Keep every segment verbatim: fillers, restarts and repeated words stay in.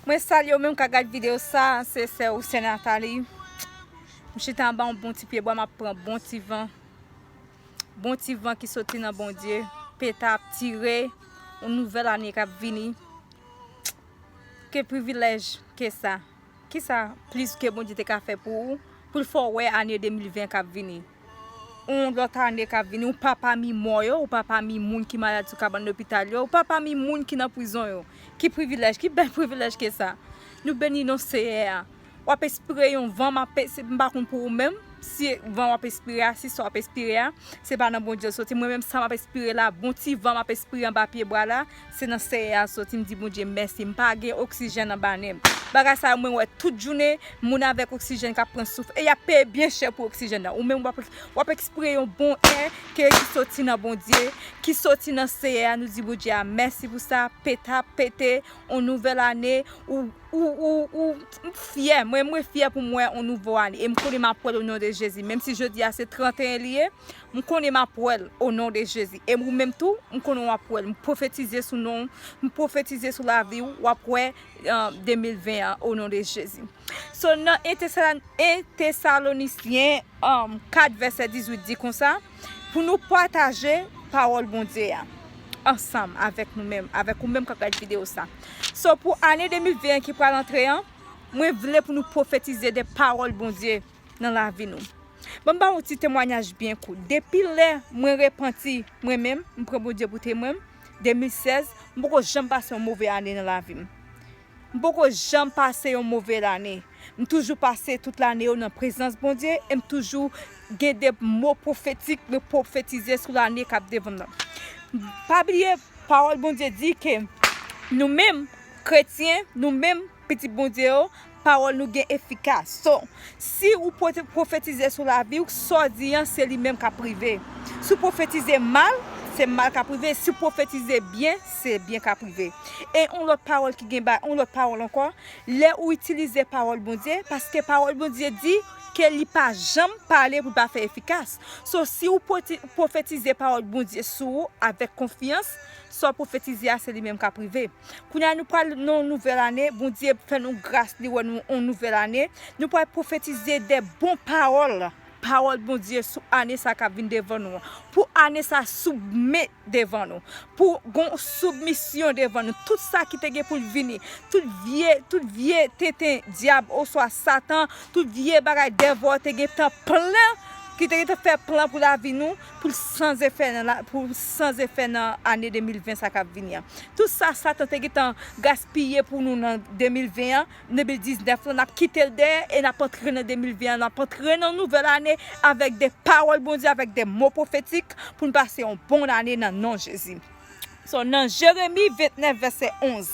Mwen salye w menm k ap gad videyo sa, se sè ou, sè Nathalie. M chita anba yon bon ti pyebwa, m ap pran bon ti van. Bon ti van ki soti nan Bondye. Peta ap tire, yon nouvèl ane k ap vini. Ke privilèj ke sa? Kisa plis ke Bondye te ka fè pou ou, pou l fè w wè ane de mil ven k ap vini? Yon lòt ane k ap vini, ou pa pami mò yo, ou pa pami moun ki malad sou kabann lopital yo, ou pa pami moun ki nan prizon yo. Ki privilèj, ki bèl privilèj ke sa? Nou beni non Seyè a. W ap espire yon van, m ap es-, m pa konn pou ou menm, si van w ap espire a, si sa w ap espire a, se pa nan Bondye l soti. Mwen menm, sa m ap espire la, bon ti van m ap espire anba pyebwa la, se nan Seyè a l soti. M di Bondye mèsi. M pa gen oksijèn anba nen m. Bagay sa yo, mwen wè tout jounen, moun avèk oksijèn k ap pran souf. E y ap peye byen chè pou oksijèn nan. Ou menm, w ap, w ap espire yon bon è ke, ki soti nan Bondye, ki soti nan Seyè a. Nou di Bondye a mèsi pou sa. Peta pete, yon nouvèl ane, ou, ou, ou, ou, m fyè. Mwen, mwen fyè pou mwen yon nouvo ane. E m konnen m ap wè l o non de Jezi. Menm si jodi a se trannteyen li ye, m konnen m ap wè l o non de Jezi. E ou menm tou, m konnen w ap wè l. M pwofetize sou non, m pwofetize sou lavi w, w ap wè, euh, de mil ven an o non de Jezi. So, nan en Tesalon-, en Tesalonisyen, um, kat vèsè dizuit di konsa, pou nou pataje pawòl Bondye a ansanm avèk nou menm, avèk ou menm k ap gad videyo sa. So, pou ane de mil ven an ki pral antre an, mwen vle pou nou pwofetize de pawòl Bondye nan lavi nou. Ban m ba w yon ti temwayaj byen kout. Depi lè mwen repanti, mwen menm, m pran Bondye pou temwen m, de mil sèz, m poko janm pase yon move ane nan lavi m. M poko janm pase yon move lane. M toujou pase tout lane yo nan prezans Bondye e m toujou gen de mo pwofetik mwen pwofetize sou lane k ap devan m nan. Pa bliye, pawòl Bondye di ke nou menm, kretyen, nou menm, pitit Bondye yo, pawòl nou gen efikas. So, si ou pwote-, pwofetize sou lavi w, sa w di an, se li menm k ap rive. Si w pwofetize mal, se mal k ap rive. Si w pwofetize byen, se byen k ap rive. E yon lòt pawòl ki gen ba-, yon lòt pawòl ankò, lè ou itilize pawòl Bondye, paske pawòl Bondye di ke li pa janm pale pou l pa fè efikas. So, si ou pwoti-, pwofetize pawòl Bondye sou ou avèk konfyans, sa w pwofetize a, se li menm k ap rive. Kounye a, nou pral nan yon nouvèl ane, Bondye fè nou gras, li wè nou yon nouvèl ane. Nou pral pwofetize de bon pawòl, pawòl Bondye sou ane sa k ap vin devan nou an. Pou ane sa soumèt devan nou, pou gon soubmisyon devan nou. Tout sa ki te gen pou l vini, tout vye, tout vye tenten dyab oswa Satan, tout vye bagay devwa te gen tan plan, ki te gen tan fè plan pou lavi nou, pou l san efè nan la, pou l san efè nan ane de mil ven sa k ap vini an. Tout sa Satan te gen tan gaspiye pou nou nan de mil ven an, de mil diznèf lan, n ap kite l dèyè e n ap antre nan de mil ven an, n ap antre nan nouvèl ane avèk de pawòl Bondye, avèk de mo pwofetik pou n pase yon bon ane nan non Jezi. So, nan Jeremi ventnèf vèsè onz,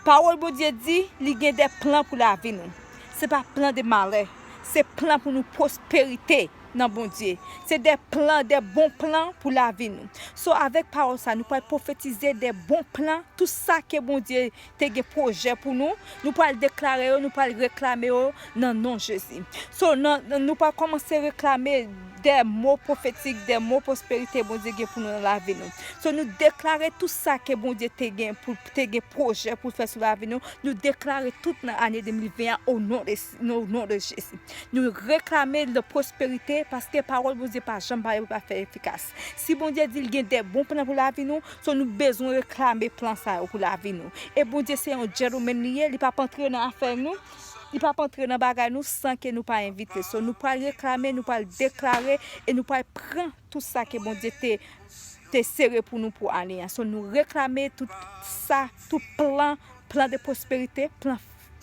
pawòl Bondye di, li gen de plan pou lavi nou. Se pa plan de malè, se plan pou nou pwosperite nan Bondye. Se de plan, de bon plan pou lavi nou. So, avèk pawòl sa, nou pral pwofetize de bon plan, tout sa ke Bondye te gen pwojè pou nou, nou pral deklare yo, nou pral reklame yo nan non Jezi. So, nan, nan, nou pral kòmanse reklame de mo pwofetik, de mo pwosperite Bondye gen pou nou nan lavi nou. So, nou deklare tout sa ke Bondye te gen pou, te gen pwojè pou l fè sou lavi nou. Nou deklare tout nan ane de mil ven an o non de, o non de Jezi. Nou reklame de pwosperite paske pawòl Bondye pa janm pale pou l pa fè efikas. Si Bondye di l gen de bon plan pou lavi nou, so nou bezwen reklame plan sa yo pou lavi nou. E Bondye se yon gentleman li ye, li p ap antre nan afè nou, li p ap antre nan bagay nou san ke nou pa envite. So nou pral reklame, nou pral deklare e nou pral pran tout sa ke Bondye te, te sere pou nou pou ane an. So nou reklame tout sa, tout plan, plan de pwosperite, plan,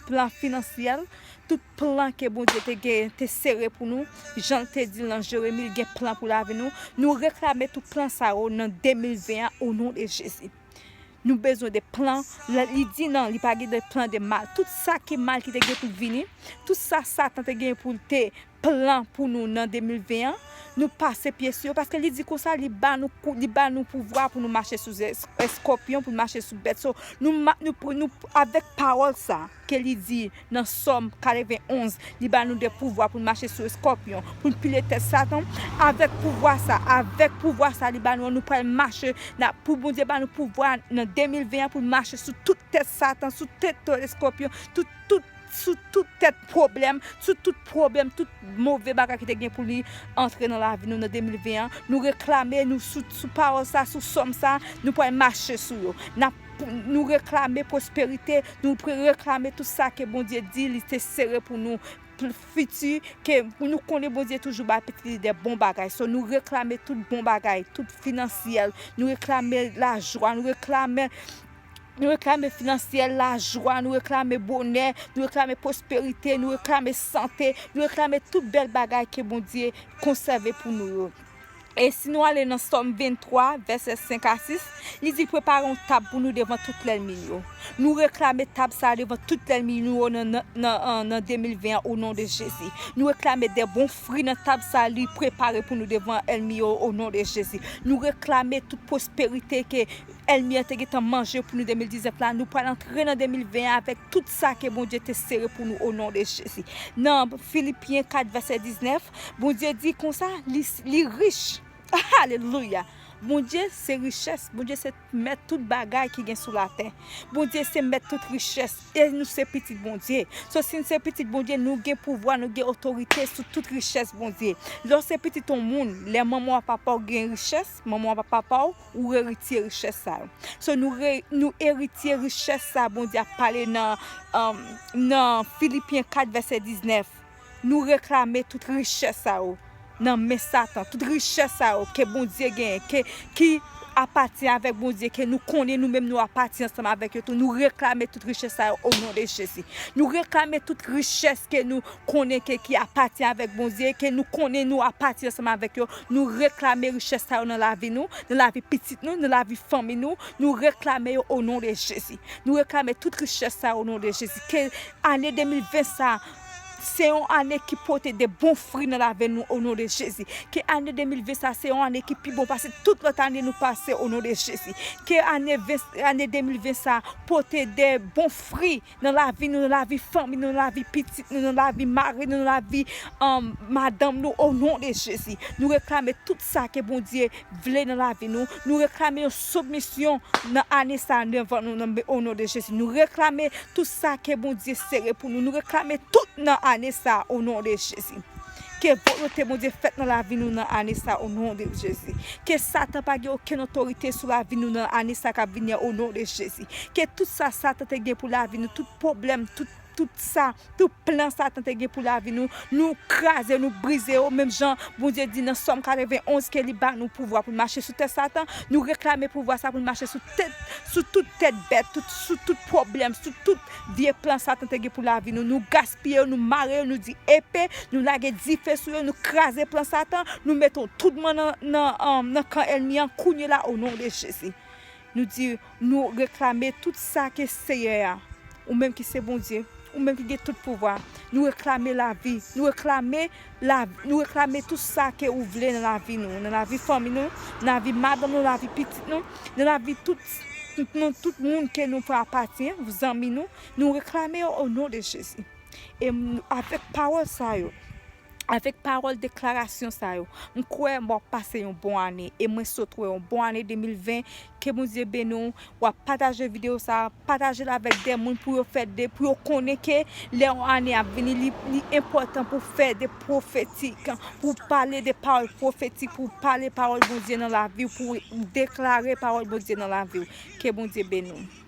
plan finansyèl, tout plan ke Bondye te gen, te sere pou nou, jan l te di l nan Jeremi, l gen plan pou lavi nou. Nou reklame tout plan sa yo nan de mil ven an o non de Jezi. Nou bezwen de plan. Li di non, li pa gen de plan de mal. Tout sa ki mal ki te gen pou vini, tout sa Satan te gen pou l te plan pou nou nan de mil ven an, nou pase pye sou yo, paske li di konsa, li ba nou kou-, li ba nou pouvwa pou nou mache sou es-, eskòpyon, pou nou mache sou bèt. So, nou ma-, nou, nou, avèk pawòl sa ke li di nan Sòm katrevenn onz, li ba nou de pouvwa pou nou mache sou eskòpyon, pou nou pile tèt Satan. Avèk pouvwa sa, avèk pouvwa sa li ba nou an, nou pral mache, na, pou Bondye ba nou pouvwa nan de mil ven an pou nou mache sou tout tèt Satan, sou tèt eskòpyon, tout, tout, sou tout tèt pwoblèm, sou tout pwoblèm, tout move bagay ki te gen pou li antre nan lavi nou nan de mil ven an. Nou reklame, nou sou, sou pawòl sa, sou Sòm sa, nou pral mache sou yo. N ap, nou reklame pwosperite, nou pre-, reklame tout sa ke Bondye di li te sere pou nou, pou fiti, ke nou konnen Bondye toujou bay pitit li de bon bagay. So, nou reklame tout bon bagay, tout finansyèl, nou reklame lajwa, nou reklame, nou reklame finansyèl, lajwa, nou reklame bonè, nou reklame pwosperite, nou reklame sante, nou reklame tout bèl bagay ke Bondye konsève pou nou yo. E si nou ale nan Sòm venntwa, vèsè senk a sis, li di, "Prepare yon tab pou nou devan tout lènmi nou yo." Nou reklame tab sa a devan tout lènmi nou yo nan, nan, nan, an, nan de mil ven an, o non de Jezi. Nou reklame de bon fri nan tab sa a li prepare pou nou devan ènmi yo, o non de Jezi. Nou reklame tout pwosperite ke ènmi an te gentan manje pou nou de mil diznèf la. Nou pral antre nan de mil ven an avèk tout sa ke Bondye te sere pou nou, o non de Jezi. Nan Filipyen kat, vèsè diznèf, Bondye di konsa, li, li rich. Alelouya! Bondye se richès, Bondye se mèt tout bagay ki gen sou latè. Bondye se mèt tout richès, e nou se pitit Bondye. So, si n se pitit Bondye, nou gen pouvwa, nou gen otorite sou tout richès Bondye. Lè w se pitit yon moun, lè manman w ak papa w gen richès, manman w ak papa w, ou eritye richès sa yo. So, nou re-, nou eritye richès sa Bondye ap pale nan, um, nan Filipyen kat, vèsè diznèf. Nou reklame tout richès sa yo nan men Satan. Tout richès sa yo ke Bondye genyen, ke, ki apatyen avèk Bondye, ke nou konnen nou menm nou apatyen ansanm avèk yo tou. Nou reklame tout richès sa yo o non de Jezi. Nou reklame tout richès ke nou konnen ke, ki apatyen avèk Bondye, ke nou konnen nou apatyen ansanm avèk yo. Nou reklame richès sa yo nan lavi nou, nan lavi pitit nou, nan lavi fanmi nou. Nou reklame yo o non de Jezi. Nou reklame tout richès sa yo o non de Jezi. Ke ane de mil ven sa, se yon ane ki pote de bon fri nan lavi nou o non de Jezi. Ke ane de mil ven sa, se yon ane ki pi bon pase tout lòt ane nou pase o non de Jezi. Ke ane ven, ane de mil ven sa pote de bon fri nan lavi nou, nan lavi fanmi nou, nan lavi pitit nou, nan lavi mari nou, nan lavi, um, madanm nou, o non de Jezi. Nou reklame tout sa ke Bondye vle nan lavi nou. Nou reklame yon soumisyon nan ane sa a devan nou, nan, o non de Jezi. Nou reklame tout sa ke Bondye sere pou nou. Nou reklame tout nan ane sa a, o non de Jezi. Ke volonte Bondye fèt nan lavi nou nan ane sa a, o non de Jezi. Ke Satan pa gen okenn otorite sou lavi nou nan ane sa a k ap vini an, o non de Jezi. Ke tout sa Satan te gen pou lavi nou, tout pwoblèm, tout, tout sa, tout plan Satan te gen pou lavi nou, nou kraze, nou brize yo, menm jan Bondye di nan Sòm katreven onz ke li ba nou pouvwa pou n mache sou tèt Satan. Nou reklame pouvwa sa pou n mache sou tèt, sou tout tèt bèt, tout, sou tout pwoblèm, sou tout vye plan Satan te gen pou lavi nou. Nou gaspiye yo, nou mare yo, nou di epe, nou lage dife sou yo, nou kraze plan Satan, nou mete yo toutman nan, nan, um, nan kan ènmi an kounye la, o non de Jezi. Nou di, nou reklame tout sa ke Seyè a, ou menm ki se Bondye, ou menm ki gen tout pouvwa, nou reklame lavi, nou reklame lavi, nou reklame tout sa ke ou vle nan lavi nou, nan lavi fanmi nou, nan lavi madanm nou, nan lavi pitit nou, nan lavi tout, tout, nou, tout moun ke nou pran apatyen, zanmi nou, nou reklame yo o non de Jezi. E m-, avèk pawòl sa yo, avèk pawòl deklarasyon sa yo, m kwè m ap pase yon bon ane. E mwen swete w yon bon ane de mil ven. Ke Bondye beni w. W ap pataje videyo sa a, pataje l avèk de moun pou yo fè de, pou yo konnen ke lè yon ane ap vini, li, li enpòtan pou fè de pwofetik, pou pale de pawòl pwofetik, pou pale pawòl Bondye nan lavi w, pou deklare pawòl Bondye nan lavi w. Ke Bondye beni w.